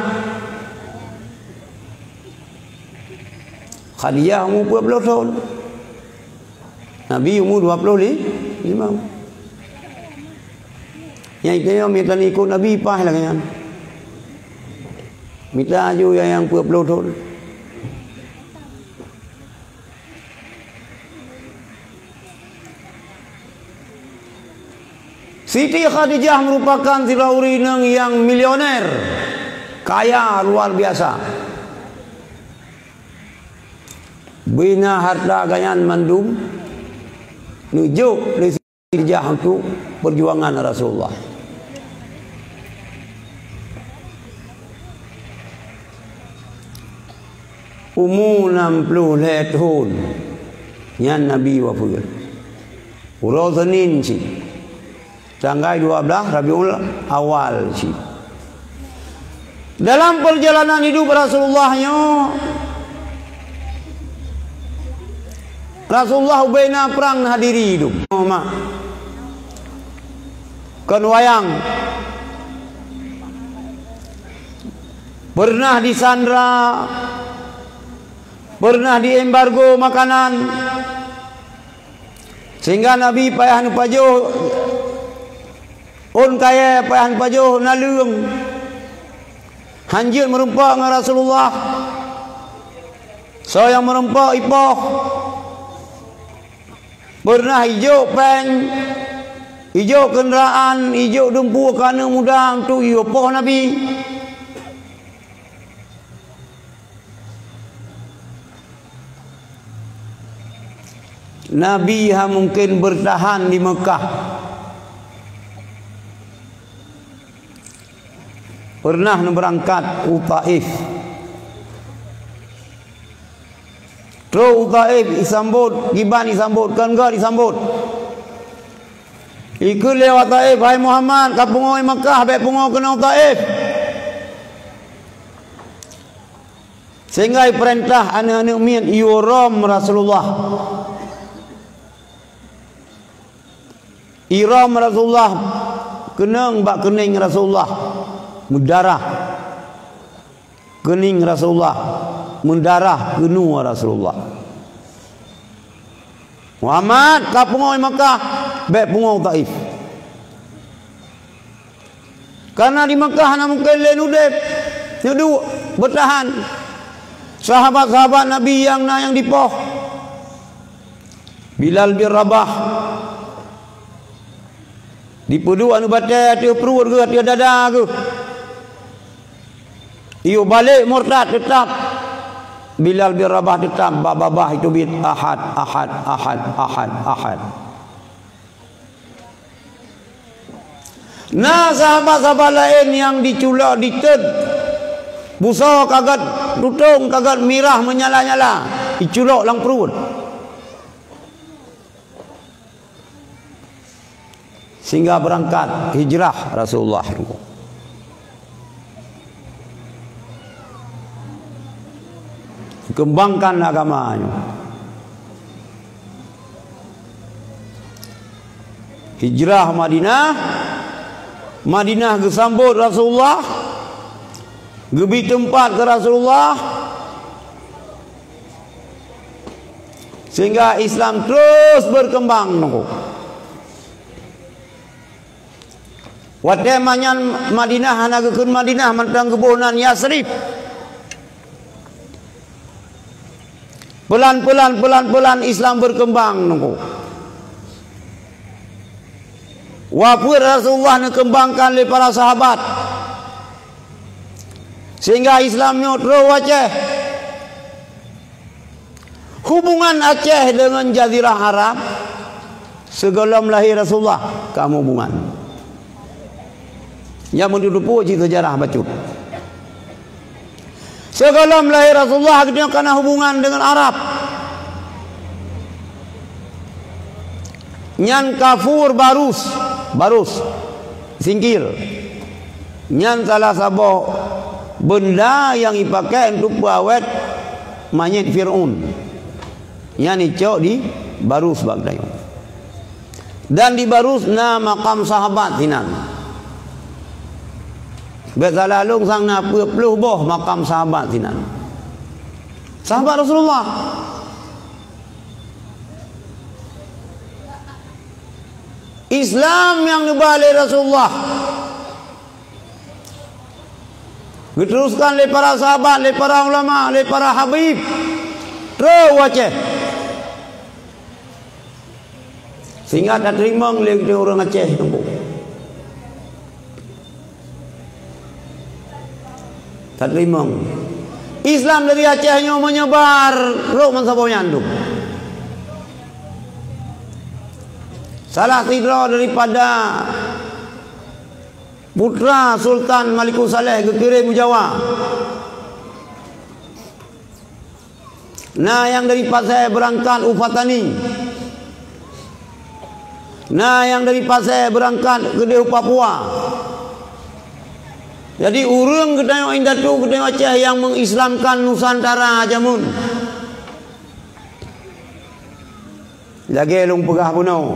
Khadijah umu peuet ploh thon. Nabi umu dua ploh li-, limong. Nyang itu nyoe mita ikot Nabi paih lagée nyan. Mita aju nyang, nyang peuet ploh thon. Siti Khadijah merupakan sidroe ureuëng inong nyang milioner, kaya luar biasa. Bina harta gobnyan mandum neujok lé Siti Khadijah untuk perjuangan Rasulullah. Umu nam ploh lhée thon nyan Nabi wafeuet. Uroe Senin cit, tanggai dua blaih Rabiul Awal cit. Dalam perjalanan hidup Rasulullah nyoe, Rasulullah ubena prang hadiri dum. Mak. Kon wayang. Pernah disandra, pernah diembargo makanan, sehingga Nabi payah neupajoh ôn kayèe, payah neupajoh naleueng. Hanjeuet meurumpok ngon Rasulullah. Soe nyang meurumpok ipoh. Pernah ijok péng, ijok keundaraan, ijok dumpeue keu aneuk muda untuk ipoh Nabi. Nabi hana mungken beurtahan di Meukah. Pernah neubeurangkat u Taif. Trok u Taif isambot, kiban isambot, kon göt isambot. Ikheun lé awak Taif, "Hai Muhammad, ka pungo i Meukah, bèk pungo keunoe u Taif." Sehingga ipeurintah aneuk-aneuk miet iyue rhom Rasulullah. Irhom Rasulullah keunong bak keuning Rasulullah meudarah. Keuning Rasulullah meudarah, keunoe Rasulullah. Muhammad, ka pungo i Meukah, bèk pungo u Taif. Karena di Meukah hana mungken lé udép, neuduek, beurtahan. Sahabat-sahabat Nabi nyang na nyang dipoh. Bilal bin Rabah dipeuduek aneuk batèe ateueh pruet geuh, ateueh dada geuh. Iyue balek murtad, teutap Bilal bin Rabah teutap bak babah iteubiet, "Ahad, ahad, ahad, ahad, ahad." Na sahabat-sahabat laén nyang diculok, ditét, busoe ka göt tutong, ka göt mirah meunyala-nyala, iculok lam pruet. Sehingga beurangkat hijrah Rasulullah. Keumbangkan agama nyoe. Hijrah Madinah, Madinah geusambot Rasulullah, geubri teumpat keu Rasulullah, sehingga Islam terus berkembang, nunggu. Watèe manyan Madinah hana geukheun Madinah, mantong geuboh nan Yasrib. Peulan-peulan, peulan-peulan Islam berkembang, nunggu. Wafeuet Rasulullah neukeumbangkan lé para sahabat, sehingga Islam nyoe trôh u Aceh. Hubungan Aceh deungon Jazirah Arab, sigohlom lahé Rasulullah ka meuhubungan. Nyan meunurot peue cit seujarah bacut. Sigohlom lahé Rasulullah, geutanyoe ka na hubungan deungon Arab. Nyan kafur barus, barus, singkil. Nyan salah saboh beunda nyang jipakèk untuk peuawét manyét Fir'aun. Nyan jicok di barus bak geutanyoe. Dan di barus na makam sahabat sinan. Bèk salah lôn, sang na peuet ploh boh makam sahabat sinan. Sahabat Rasulullah. Islam nyang neuba lé Rasulullah geuteruskan lé para sahabat, lé para ulama, lé para habib, trôh u Aceh. Sehingga tateurimong lé ureueng Aceh, Teungku. Tateurimong. Islam dari Aceh nyoe meunyebar rhot bansaboh nyan dum. Salah sidroe daripada putra Sultan Malikussaleh geukirém u Jawa. Na nyang dari Pasè beurangkat u Patani. Na nyang dari Pasè beurangkat keudéh u Papua. Jadi, ureueng geutanyoe indatu geutanyoe Aceh nyang meuislamkan Nusantara jameun. Lagée lôn peugah bunoe,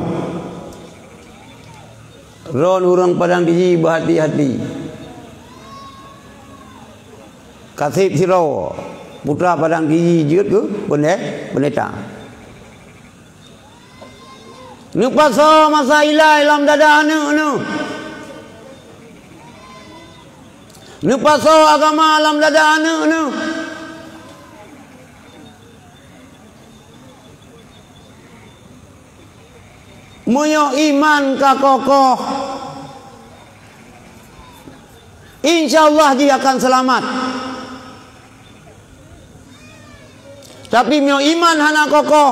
droen ureuëng Padang Tiji beuhati-hati. Kaseb sidroe putra Padang Tiji jeuet keu peundé-, peundeta. Neupasoe masa ilai lam dada aneuëk neuh. Neupasoe agama lam dada aneuëk neuh. Meunyoe iman ka kokoh, insya Allah jih akan seulamat. Tapi meunyoe iman hana kokoh,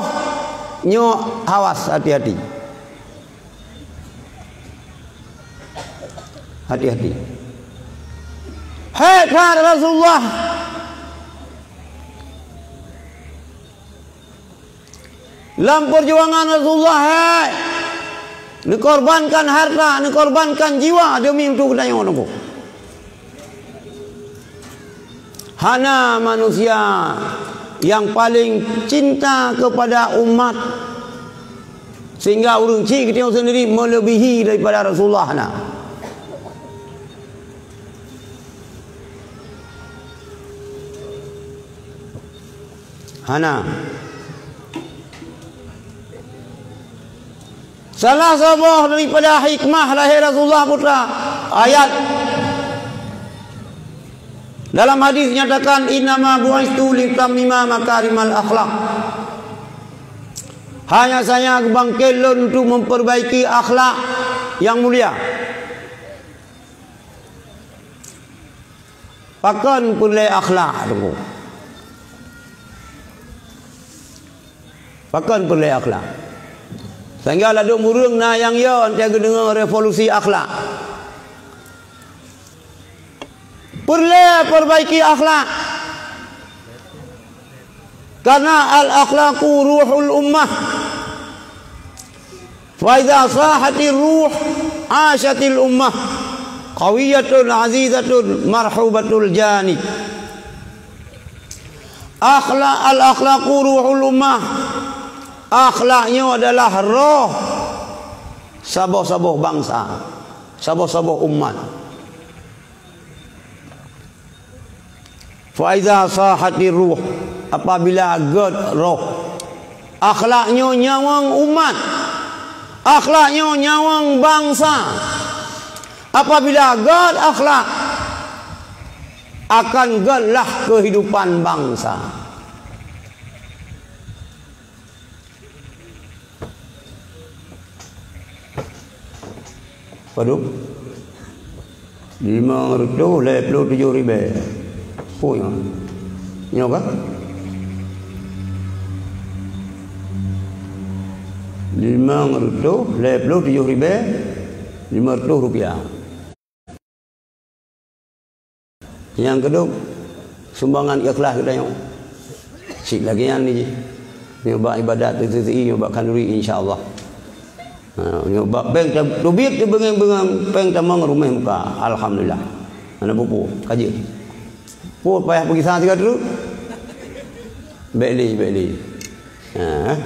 nyoe awas, hati-hati. Hati-hati. Hék that Rasulullah. Lam peujuangan Rasulullah, hai, neukorbankan harta, neukorbankan jiwa demi untuk geutanyoe nunggu. Hana manusia yang paling cinta kepada umat sehingga ureuëng cit geutanyoe sendiri melebihi daripada Rasulullah, hana. Hana. Salah saboh daripada hikmah lahé Rasulullah putra, ayat dalam hadis nyatakan, "Innama bu'istu liutammima makarimal akhlak." Hanya saya geubangket lôn untuk memperbaiki akhlak yang mulia. Pakon peureulée akhlak, Teungku? Pakon peureulée akhlak? Sehingga ladôm ureuëng na nyang yo, 'oh watée geudeungoe revolusi akhlak. Peureulée perbaiki akhlak. Karena al-akhlaqu ruhul ummah. Fa idza sahatir ruh, asyatil ummah, qawiyatun azizatun marhubatul janib. Akhlak, al-akhlaqu ruhul ummah. Akhlak nyoe adalah roh saboh-saboh bansa, saboh-saboh umat. Fa iza sahatir ruh, apabila gét roh. Akhlak nyoe nyawöng umat. Akhlak nyoe nyawöng bansa. Apabila gét akhlak, akan gétlah kehidupan bansa. Padub? Limong reutôh lhèe plôh tujôh ribèe. Peue nyoe? Nyoe kah? Limong reutôh lhèe plôh tujôh ribèe limong reutôh rupiah. Nyang keudua, sumbangan ikhlaih geutanyoe. Cit lagèe nyan jih. Nyoe bak ibadat, nyoe bak khanduri, insya Allah. Ha, nyoe bak péng ta-, teubiet teubeungèng-beungèng, péng tamong rumoh muka. Alhamdulillah. Hana peue-peue, ka jeuet. Peue payah peugisa sigoe treuk? Bèk lé, bèk lé. Ha.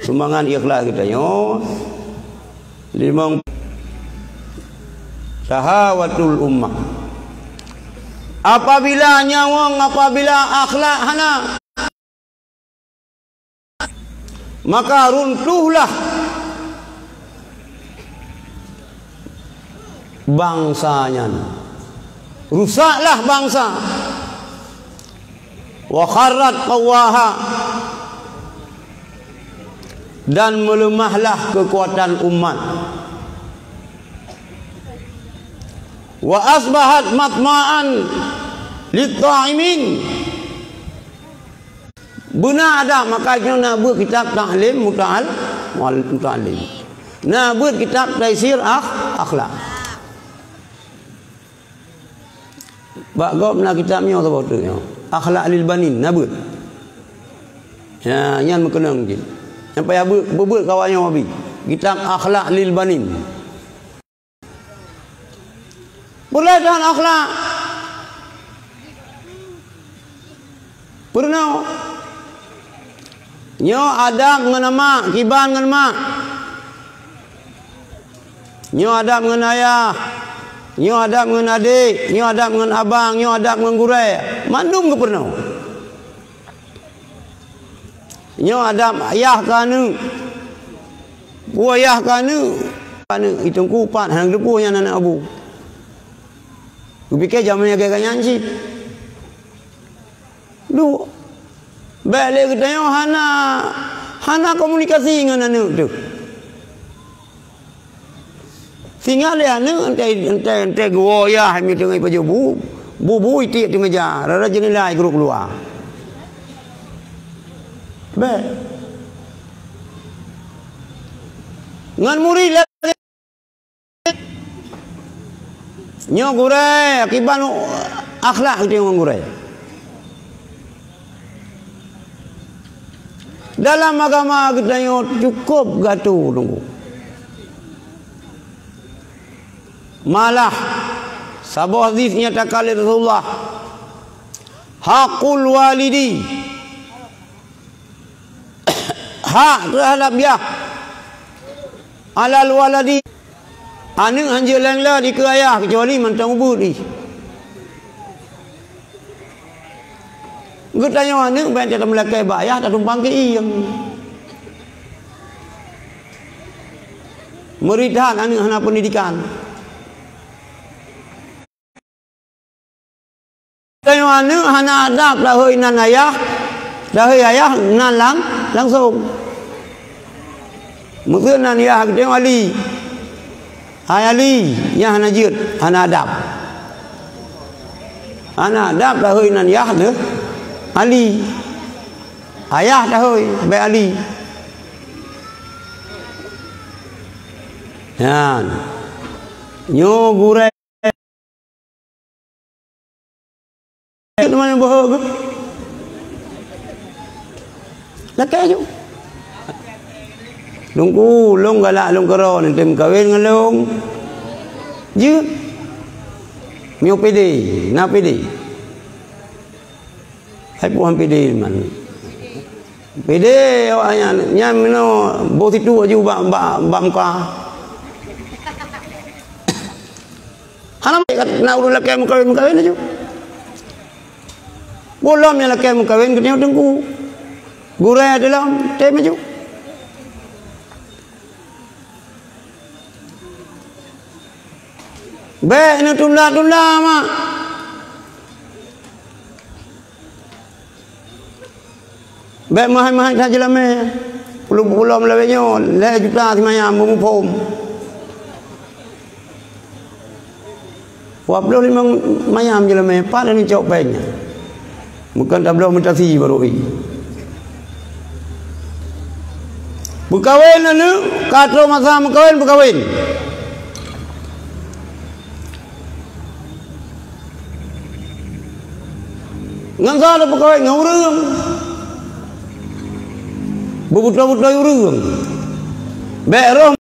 Sumbangan ikhlaih geutanyoe. Limong, sahawatul ummah. Apabila nyawöng, apabila akhlak hana, maka runtuhlah bansa nyan. Rusaklah bansa. Wa kharrat qawwaha, dan meuleumahlah keukuatan umat. Wa asbahat matma'an lit-ta'imin. Beuna adak maka nyoe na beuet kitab Ta'lim Muta'al-, Muta'allim. Na beuet kitab Taisir Akh-, Akhlak. Bak gob na kitab nyoe saboh teuk nyoe. Akhlak lil Banin, na beuet. Ya, nyan meukeunong cit. Nyang payah beuet, beubeuet kawan nyoe abi. Kitab Akhlak lil Banin. Peureulèe that akhlak. Peurunoe. Nyoe adab ngon amak, kiban ngon mak. Nyoe adab ngon ayah. Nyoe adab ngon adék, nyoe adab ngon abang, nyoe adab ngon gurée. Mandum geupeurunoe. Nyoe adab yah keu aneuk. Peue yah keu aneuk? Aneuk i teungku pat hana geuteupeue nyan aneuk abu. Geupike jamén lagée nyan cit. Duek. Bék lé geutanyoe hana, hana komunikasi ngon aneuk teuh. Singoh lé aneuk, entée, entée, entée geuwoe yah, mi teungoh ipajoh bu, bu-bu itiek di meja, rara jeunela i gruek luwa. Bék. Ngon murit lagée nyoe gurée, akiban akhlak geutanyoe ngon gurée. Dalam agama geutanyoe cukôp gatu teungku. Malah, saboh hadis nyatakan lé Rasulullah, "Haqqul walidi," hak teuhadap yah, "alal waladi," aneuk hanjeuet lé-lé dikeue ayah keucuali mantong ubeuet jih. Geutanyoe aneuk bék tameulakée bak yah tatumpang keu ieng. Meuri that aneuk hana peundidikan. Geutanyoe aneuk hana adab lahé nan ayah, lahé ayah nan lang-, langsong. Meuseu nan yah geutanyoe Ali. Hai Ali, nyan hana jeuet, hana adab. Hana adab tahôi nan yah lé Ali. Ayah tahôi, bék Ali. Nyan. Nyoe gurée. Teuma boh geuh. Lakée ju. Teungku, lôn galak lôn keudroe, neutem meukawen ngon lôn. Jeuet. Meunyoe pede, na pede. Hai puhan pede man. Pede awak nyan, nyan meunoe boh situ aju bak, bak, bak muka. Hana mat na ureuëng lakée meukawen-meukawen laju. Gohlom nyang lakée meukawen geutanyoe teungku. Gurée teuh lom, tem laju. Bék neutunda-tunda mak. Bék meuhai-meuhai that jeulamé. Puluh-puluh meulawé nyoe, lhée juta simayam meumuphom. Dua puluh lima mayam jeulamé, pat neucok péng nyan. Bukan tabloe mutasi baru i. Peukawen aneuk, ka troh masa meukawen peukawen. Ngon soe tapeukawen? Ngon ureuëng. Beubeutôi-beutôi ureuëng. Bék roh